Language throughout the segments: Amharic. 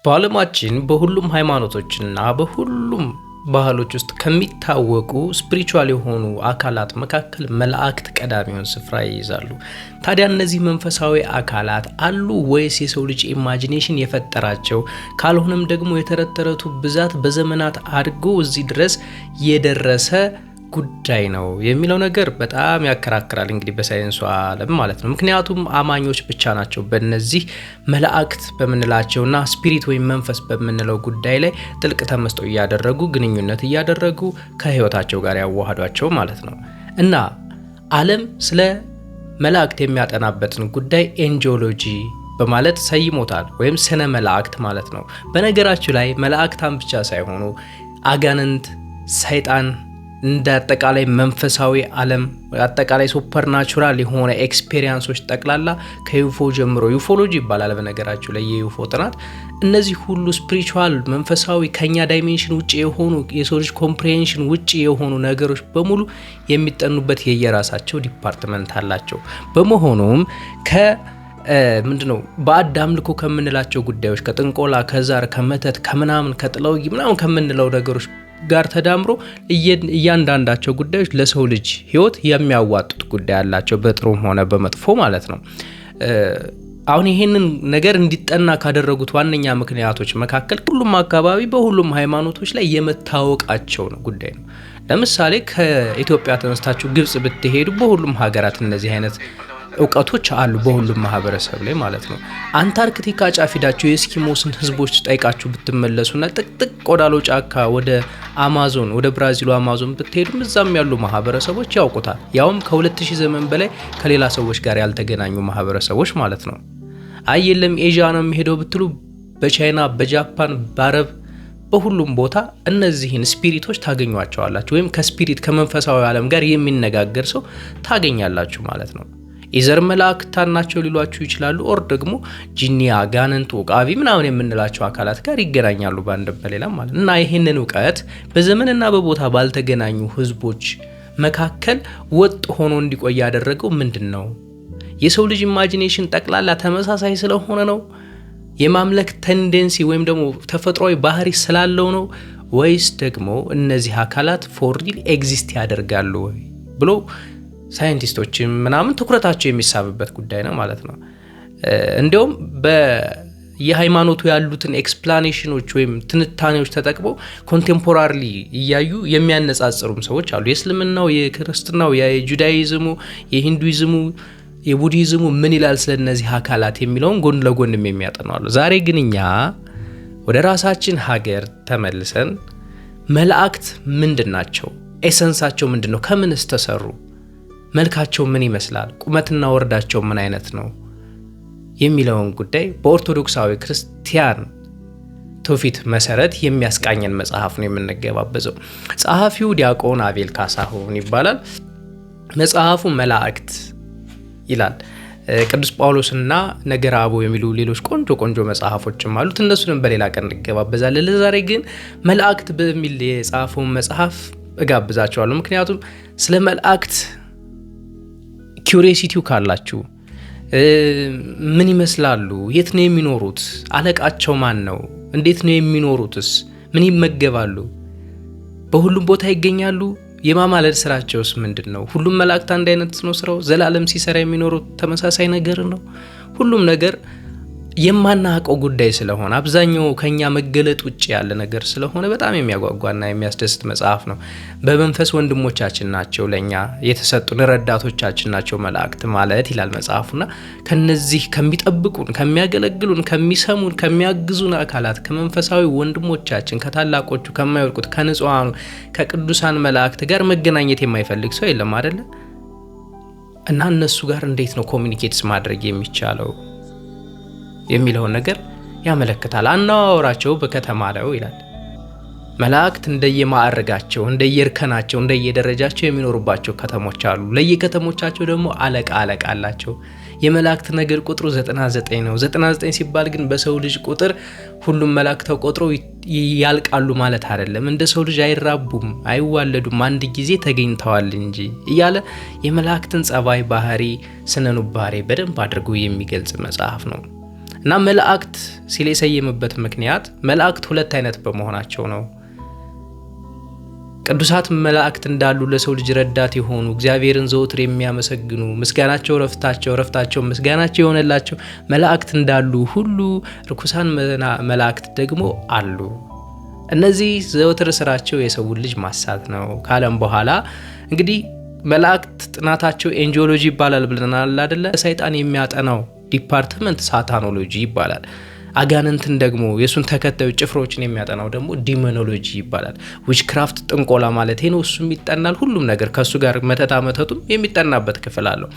በዓለማችን በሁሉም ሃይማኖቶችና በሁሉም ባህሎች ውስጥ ከሚታወቁ spiritual የሆኑ አካላት መካከል መላእክት ቀዳሚውን ስፍራ ይይዛሉ። ታዲያ እነዚህ መንፈሳዊ አካላት አሉ ወይስ የሰው ልጅ imagination የፈጠራቸው፣ ካልሆነም ደግሞ የተረት ተረቱ ብዛት በዘመናት አድጎ እዚህ ድረስ የደረሰ ጉዳይ ነው የሚለው ነገር በጣም ያከራክራል። እንግዲህ በሳይንሱ ዓለም ማለት ነው። ምክንያቱም አማኞች ብቻ ናቸው በእነዚህ መላእክት በምንላቸውና spirit ወይም መንፈስ በምንለው ጉዳይ ላይ ጥልቅ ተመስጦ እያደረጉ፣ ግንኙነት እያደረጉ፣ ከህይወታቸው ጋር ያዋህዷቸው ማለት ነው። እና ዓለም ስለ መላእክት የሚያጠናበትን ጉዳይ angelology በማለት ሰይሞታል፣ ወይም ስነ መላእክት ማለት ነው። በነገራችሁ ላይ መላእክታን ብቻ ሳይሆኑ አጋንንት፣ ሰይጣን፣ እንደ አጠቃላይ መንፈሳዊ ዓለም፣ አጠቃላይ supernatural የሆነ experience ኦች ጠቅላላ ከ UFO ጀምሮ፣ ufology ይባላል በነገራችሁ ላይ የ UFO ጥናት፣ እነዚህ ሁሉ spiritual፣ መንፈሳዊ፣ ከኛ dimension ውጭ የሆኑ፣ የሰው ልጅ comprehension ውጭ የሆኑ ነገሮች በሙሉ የሚጠኑበት የየራሳቸው department አላቸው። በመሆኑም ከ ምንድነው ባዕድ አምልኮ ከምንላቸው ጉዳዮች፣ ከጥንቆላ፣ ከዛር፣ ከመተት፣ ከምናምን፣ ከጥላውጊ ምናምን ከምንለው ነገሮች ጋር ተዳምሮ እያንዳንዳቸው ጉዳዮች ለሰው ልጅ ሕይወት የሚያዋጡት ጉዳይ አላቸው፣ በጥሩም ሆነ በመጥፎ ማለት ነው። አሁን ይሄንን ነገር እንዲጠና ካደረጉት ዋነኛ ምክንያቶች መካከል ሁሉም አካባቢ በሁሉም ሃይማኖቶች ላይ የመታወቃቸው ነው ጉዳይ ነው። ለምሳሌ ከኢትዮጵያ ተነስታችሁ ግብጽ ብትሄዱ በሁሉም ሀገራት እነዚህ አይነት እውቀቶች አሉ፣ በሁሉም ማህበረሰብ ላይ ማለት ነው። አንታርክቲካ ጫፍ ሂዳችሁ የኤስኪሞስን ህዝቦች ጠይቃችሁ ብትመለሱና ጥቅጥቅ ወዳለው ጫካ ወደ አማዞን፣ ወደ ብራዚሉ አማዞን ብትሄዱም እዛም ያሉ ማህበረሰቦች ያውቁታል። ያውም ከ2000 ዘመን በላይ ከሌላ ሰዎች ጋር ያልተገናኙ ማህበረሰቦች ማለት ነው። አይ የለም ኤዥያ ነው የሚሄደው ብትሉ በቻይና፣ በጃፓን፣ በአረብ፣ በሁሉም ቦታ እነዚህን spirit ኦች ታገኟቸዋላችሁ፣ ወይም ከ spirit፣ ከመንፈሳዊ ዓለም ጋር የሚነጋገር ሰው ታገኛላችሁ ማለት ነው። Either መላእክታን ናቸው ሊሏችሁ ይችላሉ። Or ደግሞ ጂኒ፣ አጋንንት፣ ውቃቢ ምናምን የምንላቸው አካላት ጋር ይገናኛሉ በአንድም በሌላም ማለት እና ይህንን እውቀት በዘመንና በቦታ ባልተገናኙ ህዝቦች መካከል ወጥ ሆኖ እንዲቆይ ያደረገው ምንድን ነው? የሰው ልጅ imagination ጠቅላላ ተመሳሳይ ስለሆነ ነው? የማምለክ tendency ወይም ደግሞ ተፈጥሯዊ ባህሪ ስላለው ነው? ወይስ ደግሞ እነዚህ አካላት for real exist ያደርጋሉ ወይ ብሎ ሳይንቲስቶችም ምናምን ትኩረታቸው የሚሳብበት ጉዳይ ነው ማለት ነው። እንዲያውም የሃይማኖቱ ያሉትን explanation ኦች ወይም ትንታኔዎች ተጠቅመው contemporarily እያዩ የሚያነጻጽሩም ሰዎች አሉ። የእስልምናው፣ የክርስትናው፣ የጁዳይዝሙ፣ የሂንዱይዝሙ፣ የቡዲዝሙ ምን ይላል ስለ እነዚህ አካላት የሚለውን ጎን ለጎንም የሚያጠኑ አሉ። ዛሬ ግን እኛ ወደ ራሳችን ሀገር ተመልሰን መላእክት ምንድን ናቸው? Essence ኣቸው ምንድን ነው? ከምንስ ተሰሩ? መልካቸው ምን ይመስላል? ቁመትና ወርዳቸው ምን አይነት ነው? የሚለውን ጉዳይ በኦርቶዶክሳዊ ክርስቲያን ትውፊት መሰረት የሚያስቃኘን መጽሐፍ ነው የምንገባበዘው። ጸሐፊው ዲያቆን አቤል ካሳሁን ይባላል። መጽሐፉ መላእክት ይላል። ቅዱስ ጳውሎስና ነገረ አበው የሚሉ ሌሎች ቆንጆ ቆንጆ መጽሐፎችም አሉት። እነሱንም በሌላ ቀን እንገባበዛለን። ለዛሬ ግን መላእክት በሚል የጻፈውን መጽሐፍ እጋብዛችኋለሁ። ምክንያቱም ስለ መላእክት curiosity ው ካላችሁ፣ ምን ይመስላሉ? የት ነው የሚኖሩት? አለቃቸው ማን ነው? እንዴት ነው የሚኖሩትስ? ምን ይመገባሉ? በሁሉም ቦታ ይገኛሉ? የማማለድ ስራቸውስ ምንድን ነው? ሁሉም መላእክት አንድ አይነት ነው ስራው? ዘላለም ሲሰራ የሚኖሩት ተመሳሳይ ነገር ነው? ሁሉም ነገር የማናውቀው ጉዳይ ስለሆነ፣ አብዛኛው ከኛ መገለጥ ውጭ ያለ ነገር ስለሆነ በጣም የሚያጓጓና የሚያስደስት መጽሐፍ ነው። በመንፈስ ወንድሞቻችን ናቸው፣ ለኛ የተሰጡን ረዳቶቻችን ናቸው መላእክት ማለት ይላል መጽሐፉና ከነዚህ ከሚጠብቁን፣ ከሚያገለግሉን፣ ከሚሰሙን፣ ከሚያግዙን አካላት፣ ከመንፈሳዊ ወንድሞቻችን፣ ከታላቆቹ፣ ከማይወድቁት፣ ከንጹሐኑ፣ ከቅዱሳን መላእክት ጋር መገናኘት የማይፈልግ ሰው የለም አይደለ? እና እነሱ ጋር እንዴት ነው communicate ማድረግ የሚቻለው የሚለውን ነገር ያመለክታል። አነዋወራቸው በከተማ ነው ይላል። መላእክት እንደየማዕረጋቸው፣ እንደየእርከናቸው፣ እንደየደረጃቸው የሚኖሩባቸው ከተሞች አሉ። ለየከተሞቻቸው ደግሞ አለቃ አለቃ አላቸው። የመላእክት ነገድ ቁጥሩ 99 ነው። 99 ሲባል ግን በሰው ልጅ ቁጥር ሁሉም መላእክት ተቆጥሮ ያልቃሉ ማለት አይደለም። እንደ ሰው ልጅ አይራቡም፣ አይዋለዱም፣ አንድ ጊዜ ተገኝተዋል እንጂ እያለ የመላእክትን ጸባይ፣ ባህሪ፣ ስነኑባሬ በደንብ አድርጎ የሚገልጽ መጽሐፍ ነው። እና መላእክት ሲል የሰየመበት ምክንያት መላእክት ሁለት አይነት በመሆናቸው ነው። ቅዱሳት መላእክት እንዳሉ ለሰው ልጅ ረዳት የሆኑ፣ እግዚአብሔርን ዘወትር የሚያመሰግኑ፣ ምስጋናቸው ረፍታቸው፣ ረፍታቸው ምስጋናቸው የሆነላቸው መላእክት እንዳሉ ሁሉ ርኩሳን መላእክት ደግሞ አሉ። እነዚህ ዘወትር ስራቸው የሰውን ልጅ ማሳት ነው ካለም በኋላ፣ እንግዲህ መላእክት ጥናታቸው angelology ይባላል ብለናል አደለ? ሰይጣን የሚያጠናው department satanology ይባላል። አጋንንትን ደግሞ የእሱን ተከታዮች ጭፍሮችን የሚያጠናው ደግሞ demonology ይባላል። Witchcraft ጥንቆላ ማለት ነው። እሱም ይጠናል። ሁሉም ነገር ከእሱ ጋር መተታ መተቱም የሚጠናበት ክፍል አለው።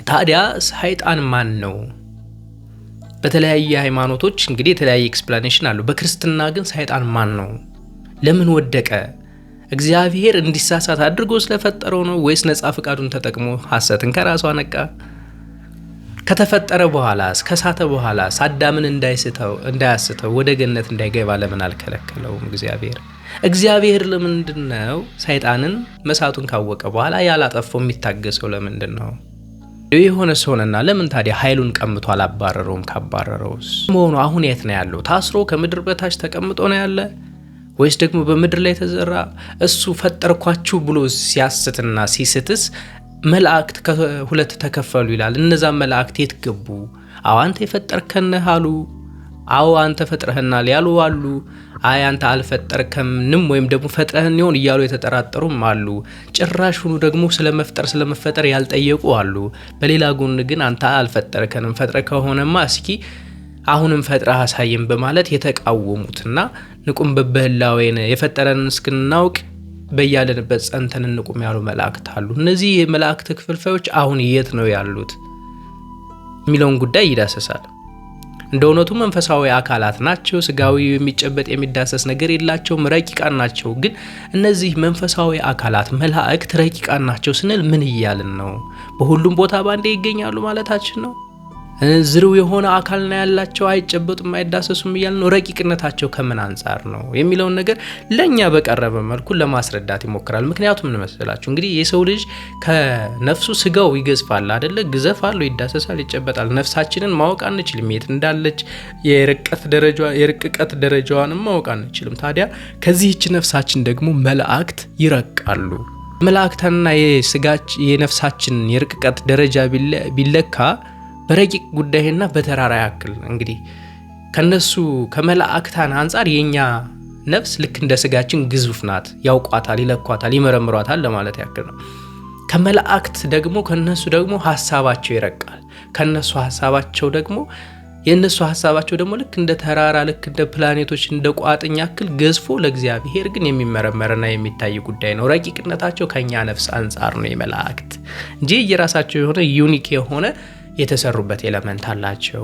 ታዲያ ሰይጣን ማን ነው? በተለያየ ሃይማኖቶች እንግዲህ የተለያየ explanation አለው። በክርስትና ግን ሰይጣን ማን ነው? ለምን ወደቀ? እግዚአብሔር እንዲሳሳት አድርጎ ስለፈጠረው ነው ወይስ ነፃ ፈቃዱን ተጠቅሞ ሐሰትን ከራሱ አነቃ? ከተፈጠረ በኋላ፣ ከሳተ በኋላ አዳምን እንዳያስተው፣ ወደ ገነት እንዳይገባ ለምን አልከለከለውም እግዚአብሔር? እግዚአብሔር ለምንድን ነው ሰይጣንን መሳቱን ካወቀ በኋላ ያላጠፋው? የሚታገሰው ለምንድን ነው? የሆነ ሰውንና ለምን ታዲያ ኃይሉን ቀምቶ አላባረረውም? ካባረረውስ መሆኑ አሁን የት ነው ያለው? ታስሮ ከምድር በታች ተቀምጦ ነው ያለ ወይስ ደግሞ በምድር ላይ ተዘራ? እሱ ፈጠርኳችሁ ብሎ ሲያስትና ሲስትስ መላእክት ከሁለት ተከፈሉ ይላል። እነዛ መላእክት የት ገቡ? አዎ አንተ የፈጠርከን አሉ። አዎ አንተ ፈጥረህናል ያሉ አሉ። አይ አንተ አልፈጠርከንም ወይም ደግሞ ፈጥረህን ይሆን እያሉ የተጠራጠሩም አሉ። ጭራሹኑ ደግሞ ስለመፍጠር ስለመፈጠር ያልጠየቁ አሉ። በሌላ ጎን ግን አንተ አልፈጠርከንም፣ ፈጥረህ ከሆነማ እስኪ አሁንም ፈጥረህ አሳየን በማለት የተቃወሙትና ንቁም በበህላዌን የፈጠረን እስክናውቅ በያለንበት ጸንተን እንቁም ያሉ መላእክት አሉ። እነዚህ የመላእክት ክፍልፋዮች አሁን የት ነው ያሉት የሚለውን ጉዳይ ይዳሰሳል። እንደ እውነቱ መንፈሳዊ አካላት ናቸው። ስጋዊ የሚጨበጥ የሚዳሰስ ነገር የላቸውም፣ ረቂቃን ናቸው። ግን እነዚህ መንፈሳዊ አካላት መላእክት ረቂቃን ናቸው ስንል ምን እያልን ነው? በሁሉም ቦታ ባንዴ ይገኛሉ ማለታችን ነው? ዝርው የሆነ አካል ነው ያላቸው፣ አይጨበጡም፣ አይዳሰሱም እያልን ነው? ረቂቅነታቸው ከምን አንጻር ነው የሚለውን ነገር ለእኛ በቀረበ መልኩ ለማስረዳት ይሞክራል። ምክንያቱም ምን መሰላችሁ፣ እንግዲህ የሰው ልጅ ከነፍሱ ስጋው ይገዝፋል አደለ? ግዘፍ አለው፣ ይዳሰሳል፣ ይጨበጣል። ነፍሳችንን ማወቅ አንችልም፣ የት እንዳለች የርቅቀት ደረጃዋንም ማወቅ አንችልም። ታዲያ ከዚህች ነፍሳችን ደግሞ መላእክት ይረቃሉ። መላእክትና የነፍሳችን የርቅቀት ደረጃ ቢለካ በረቂቅ ጉዳይና በተራራ ያክል፣ እንግዲህ ከነሱ ከመላእክታን አንጻር የኛ ነፍስ ልክ እንደ ስጋችን ግዙፍ ናት። ያውቋታል፣ ይለኳታል፣ ይመረምሯታል ለማለት ያክል ነው። ከመላእክት ደግሞ ከነሱ ደግሞ ሀሳባቸው ይረቃል። ከነሱ ሀሳባቸው ደግሞ የእነሱ ሀሳባቸው ደግሞ ልክ እንደ ተራራ፣ ልክ እንደ ፕላኔቶች፣ እንደ ቋጥኝ ያክል ገዝፎ ለእግዚአብሔር ግን የሚመረመርና የሚታይ ጉዳይ ነው። ረቂቅነታቸው ከኛ ነፍስ አንጻር ነው የመላእክት እንጂ የራሳቸው የሆነ unique የሆነ የተሰሩበት element አላቸው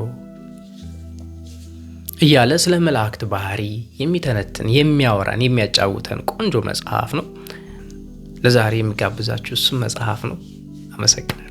እያለ ስለ መላእክት ባህሪ የሚተነትን፣ የሚያወራን፣ የሚያጫውተን ቆንጆ መጽሐፍ ነው። ለዛሬ የሚጋብዛችሁ እሱም መጽሐፍ ነው። አመሰግናለሁ።